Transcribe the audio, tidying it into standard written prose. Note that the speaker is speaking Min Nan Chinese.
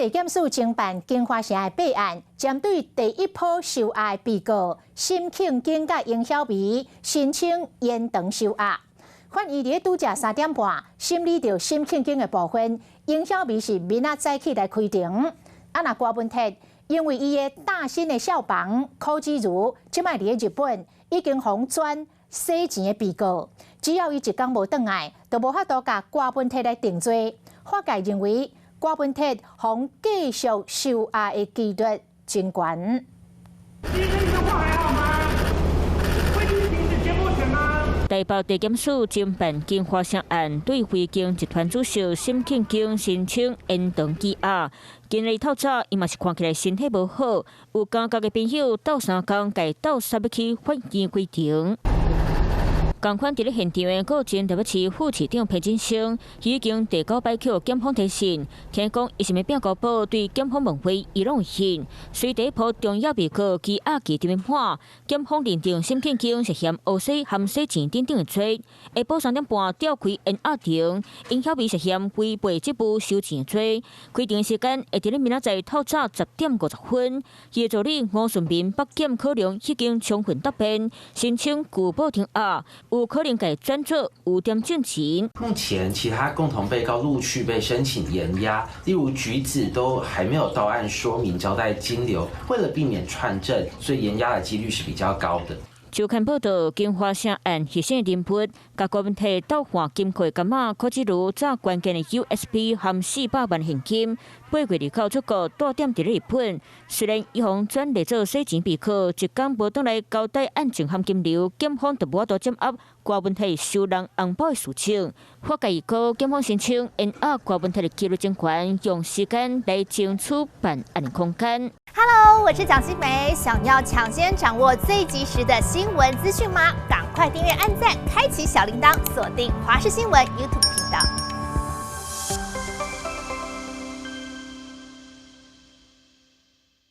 地檢署偵辦京華城的弊案，針對第一波收押的被告沈慶京佮英曉薇申請延長收押。法院佇咧拄才3點半審理著沈慶京的部分，英曉薇是明仔早起來開庭。啊，若郭文鐵因為伊的大新的少房柯子如，這擺佇咧日本已經予轉洗錢的被告，只要伊一工無轉來，就無法度共郭文鐵來定罪。法界認為，郭文鐵予繼續收押的幾率真懸。今天的話還好嗎？會停止監護權嗎？台北地檢署偵辦京華城案，對匯京集團主席沈慶京申請延長羈押。今日透早，伊嘛是看起來身體無好，有監獄的朋友鬥相共，共鬥捎欲去法院開庭。仝款佇咧現場的閣前台北市副市長裴錦生，已經第九擺予檢方提訊，聽講伊是欲拼交保，對檢方問話伊攏會信。隨第一波重要被告羈押期佇咧滿，檢方認定沈慶京涉嫌烏洗含洗錢等等的罪，下晡3點半調開延押庭，英曉薇涉嫌違背職務收錢罪，開庭時間會佇咧明仔載透早10點50分。伊的助理吳順民北檢考量已經充分答辯，申請具保停押。有可能共轉做污點證詞。目前其他共同被告陸續被申請延押，例如橘子都還沒有到案說明交代金流，為了避免串證，所以延押的幾率是比較高的。周刊報道，京華城案彼時人物，共郭文鐵鬥換金庫柑仔，柯志如早關鍵的 USB 含400萬現金，8月29出國帶點佇咧日本。雖然伊予轉列做洗錢被告，一工無轉來交代案情含金流，檢方就無法度掌握郭文鐵收人紅包的事情。法界預告，檢方申請延押郭文鐵的幾率真懸，用時間來爭取辦案的空間。 Hello，我是蔣新梅，想要搶先掌握最及時的新聞資訊嗎？趕快訂閱、按讚、開啟小鈴鐺，鎖定華視新聞 YouTube 頻道。